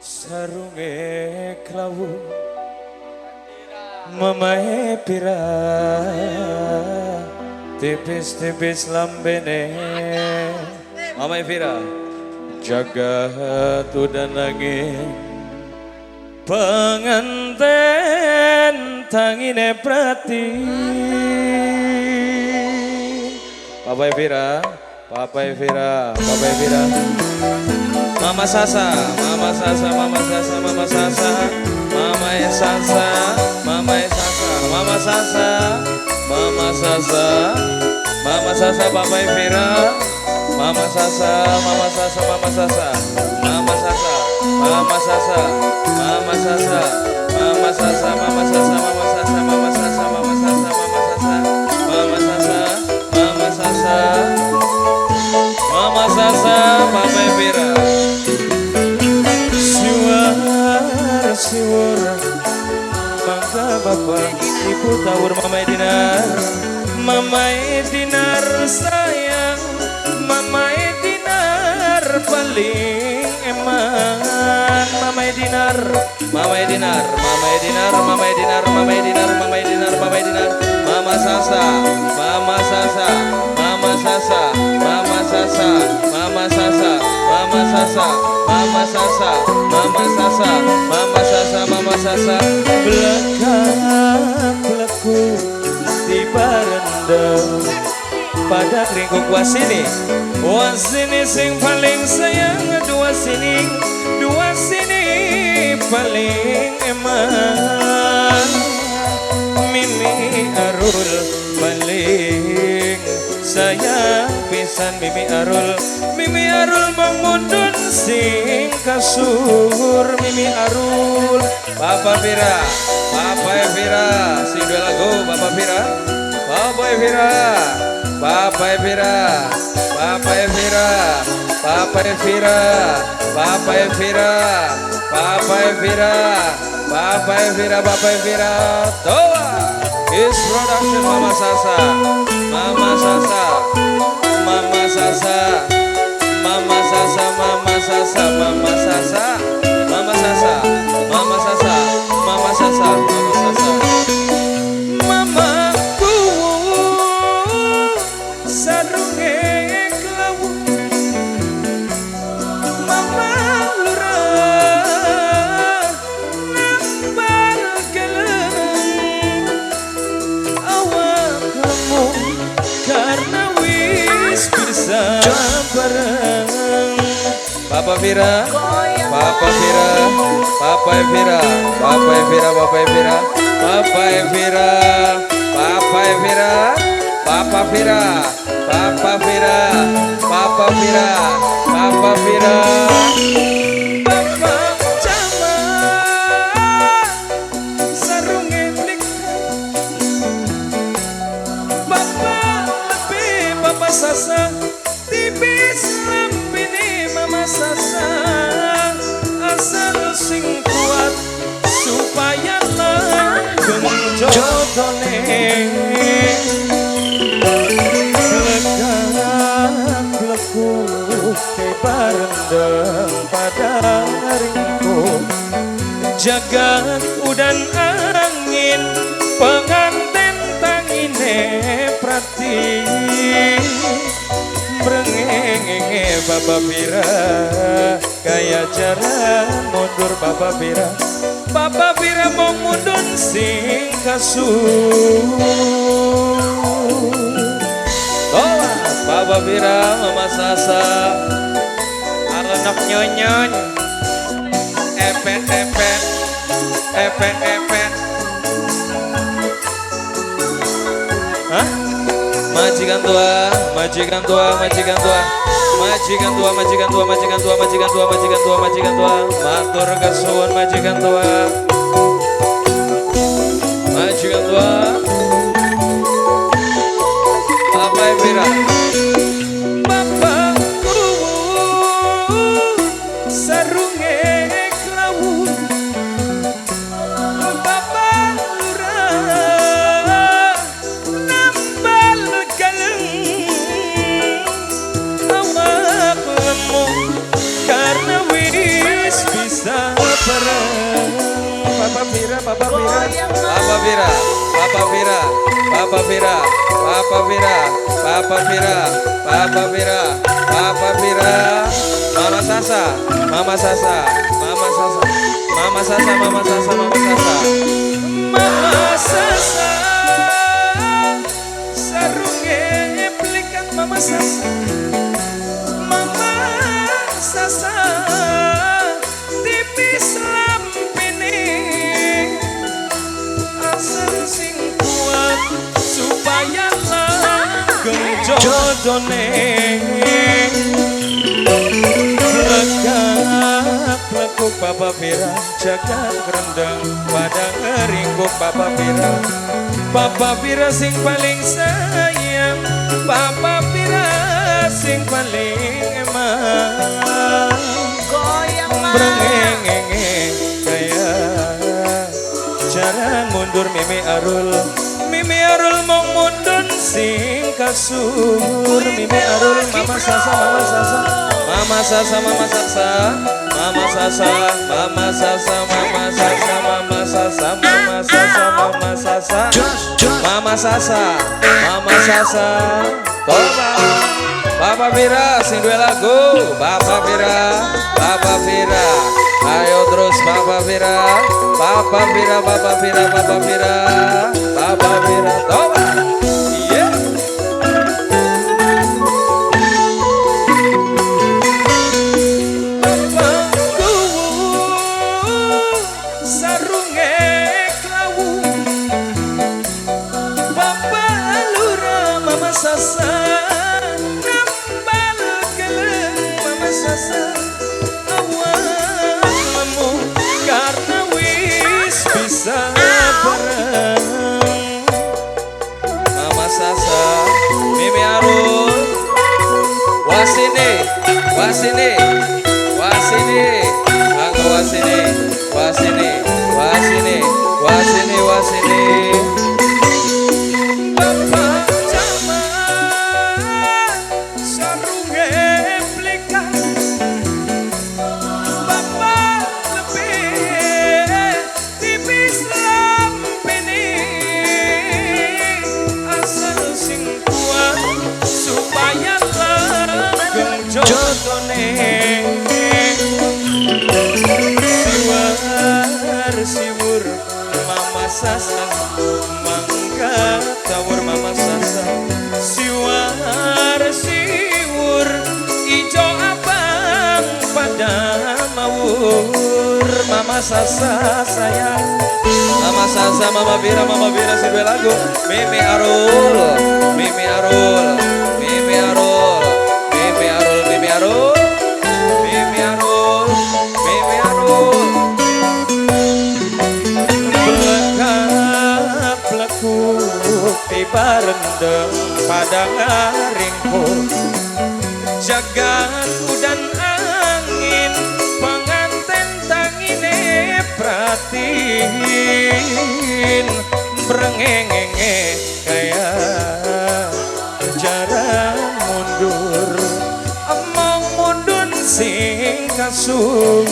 Sarunge klawu, Mamae Pira, tipis-tipis lambene. Mamae Vira, jagat udan angin, penganten tangine prati. Papa Vira, Papa Vira, Papa Vira. Mama Sasa, Mama Sasa, Mama Sasa, Mama Sasa, Mama Sasa, Mama Sasa, Mama Sasa, Mama Sasa, Mama Sasa, Papa Vira, Mama Sasa, Mama Sasa, Mama Sasa, Mama Sasa, Mama Sasa, Mama Sasa, Mama Sasa, Mama Sasa, Mama Sasa, Mama Sasa, Mama Sasa, Mama Sasa, Mama Sasa, Mama Sasa, Mama Sasa, Mama Vira. Siwar siwur mangga bapak ibu tawur. Mama Dinar, Mama Dinar sayang, Mama Dinar paling eman. Mama Dinar, Mama Dinar, Mama Dinar, Mama Dinar, Mama Dinar, Mama Dinar, Mama Dinar, Mama Sasa, Mama Sasa, Mama Sasa, Mama Sasa, Mama Sasa, Mama Sasa, Mama Sasa, Mama Sasa, Mama Sasa, Mama Sasa. Belakang beleku di barendeng pada ringkuk wasini, wasini sing paling sayang, dua sini, dua sini paling eman. Mimi Arul paling sayang pisan. Mimi Arul, Mimi Arul mangmundun sing kasur. Mimi Arul. Papa Vira, Papa Vira sing dua lagu. Papa Vira, Papa Vira, Papa Vira, Papa Vira, Papa Vira, Papa Vira, Papa Vira, Papa Vira, Papa Vira. Toa Is Production. Mama Sasa, Mama Sasa, Mama Sasa, Mama Sasa, Mama Sasa, Mama Sasa, Mama Sasa, Mama Sasa, Mama Sasa, Mama Sasa. Mamaku sarunge klawu, Mama Lurah nambal geleng, awak lemu karena wis bisa bareng. Papa Vira, Papa Vira, Papa Vira, Papa Vira, Papa Vira, Papa Vira, Papa Vira, Papa Vira, Papa Vira, Papa Vira, Papa Vira. Bapak Camat sarunge blikat, Bapak lebih Bapak Sasa, tipis lambene Mama Sasa, asal sing kuat supaya langgeng jodone. Lekak lekuk barendeng pada ringkuk, jagat udan angin, pengantin tangine prati. Brengenge Bapak Vira kaya jaran mundur. Bapak Vira, Bapak Vira mau mundur sing kasur. Oh, Bapak Vira, Mama Sasa, anak nyonyon, epet epet epet epet. Hah? Majikan tua, majikan tua, majikan tua, majikan tua, majikan tua, majikan tua, majikan tua, majikan tua, majikan tua, matur kesuwun majikan tua, majikan tua. Apa Vira? Bapakku sarunge klawu, Bapak Lurah nambal galeng, awak lemu karena wis bisa Papa Vira, Papa Vira, Papa Vira, Papa Vira, Papa Vira, Papa Vira, Papa Vira, Papa Vira, Papa Vira, Mama Sasa, Mama Sasa, Mama Sasa, Mama Sasa, Mama Sasa, Mama Sasa, Mama Sasa, sarunge plikat Mama Sasa, Mama Sasa, tipis lampine, asal sing kuat supaya langgeng jodone. Lekak lekuk Papa Vira, jagat rendeng padang ringkuk Papa Vira. Papa Vira sing paling sayang, Papa Vira sing paling emang. Goyang, Ma. Brengenge kaya jaran mundur Mimi Arul, Mimi Arul mong mundun sing kasur. Mimi Arul, Mama Sasa, Mama Sasa, Mama Sasa, Mama Sasa, Mama Sasa, Mama Sasa, Mama Sasa, Mama Sasa, Mama Sasa, Mama Sasa, Mama Sasa, Mama Sasa, Toba. Papa Vira sing duwe lagu, Papa Vira, Papa Vira. Ayo terus Papa Vira, Papa Vira, Papa Vira, Papa Vira, Papa Vira, Toba. Yeah. Bapakku sarunge klawu, Bapak Lurah Mama Sasa, nambal keleng Mama Sasa, awakmu karena wis bisa bareng. Mama Sasa, Mimi Arul, Wasini, Wasini, Wasini, aku Wasini, Wasini, Wasini, Wasini, Wasini. Bapak Camat sarunge plikat, Bapak lebih tipis lampine, asal sing kuat supaya langgeng jodone. Siwar siwur Mama Sasa, mangga tawur Mama Sasa. Siwar siwur ijo abang pada mawur Mama Sasa sayang. Mama Sasa, Mama Vira, Mama Vira sing duwe lagu. Mimi Arul, Mimi Arul, Mimi Arul, Mimi Arul, Mimi Arul, Mimi Arul, Mimi Arul. Blekap blekuk tiba rendeng padang ringkuk, jagat udan angin penganten tangine pratin. Brengenge kaya jaran mundur, emong mundun sing kasur.